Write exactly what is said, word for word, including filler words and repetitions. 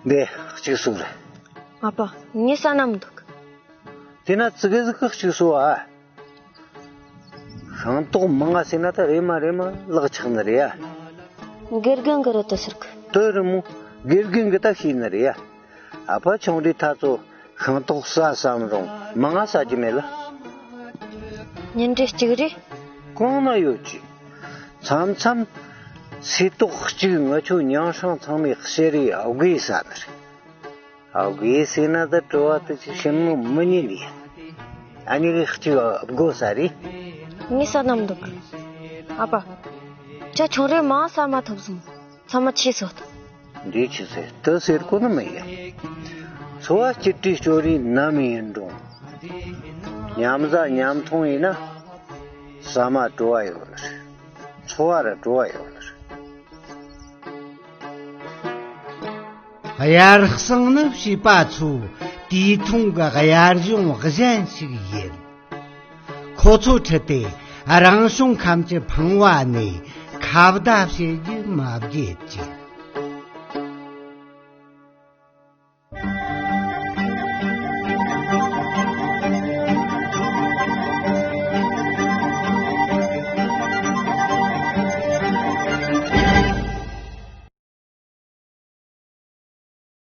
འདི་གཅིག་གསོ་རེད། ཨ་ཕ། ངས་ཟ་ན་མི་འདུག་དེ་ན་ཙི་གེ་ཟིག་གིས་གཅིག་གསོ་ཨ། ཤིང་ཏོག་མང་ང་ཟོས་ན་ད་རེམ་མ་རེམ་མ་ལག་ཆགས་ནི་རེད་ཡ། དགེ་རྒན་གིས་རེད་དེ་ཟེར་གི། དེ་རེད་མོ། དགེ་རྒན་གིས་ད་ཤེས་ནི་རེད་ཡ། ཨ་ཕ་ཆུང་དུས་ད་ཚོ་ཤིང་ཏོག་ཟ་བསམ་རུང་མང་ང་ཟ་རྒྱུ་མེད་ལ། ཉིན་རེ་གཅིག་རེད། གང་ན་ཡོད་ཀྱི། མཚམས་མཚམས་སིལ་ཏོག་གཅིག་ང་ཆོ་ཉང་ཧྲང་ཚང་མའི་ཤེས་རིག་ཨོ་གིས་ཟ་ནི་རེད། ཨོ་གིས་ཟོས་ན་ད་བྲོ་བ་དེ་ཅི་ཞིམ་མོ་མི་ཉན་ནི། ཨ་ནི་རིགས་གཅིག་ཨོ་གོ་ས་རེད། ངས་ཟ་ན་མི་འདུག་ཨ་ཕ། ཁྱེད་ཆུང་རེ་མང་ཟ་མ་ཐུབ་སོང་། ཚང་མ་ཁྱེར་སོང་། འདི་ཆི་ཟེར་དེ་ཟེར་གོ་ནི་མི་ཡིན། འཚོ་བ་སྐྱིད་བྲོ་ཅོ་རི་ནམ་ཡིན་རུང་། མཉམ་ཟ་མཉམ་འཐུང་ཡིན་ན། ཟ་མ་བྲོ་བ་ཡོད་ནི་རེད། འཚོ་བ་ར་བྲོ་བ་ཡོད་ནི་རེད། དབྱར་གསང་ནི་བྱིས་པ་ཚོའི་དུས་ཐུང་གི་དབྱར་གཞུང་གཞན་ཞིག་ཡིན། ཁོ་ཚོ་ཁྲིད་དེ་རང་བྱུང་ཁམས་ཀྱི་ཕང་བ་ནས་ཁ་བརྡ་བྱེད་རྒྱུ་མ་བརྗེད་ཅིག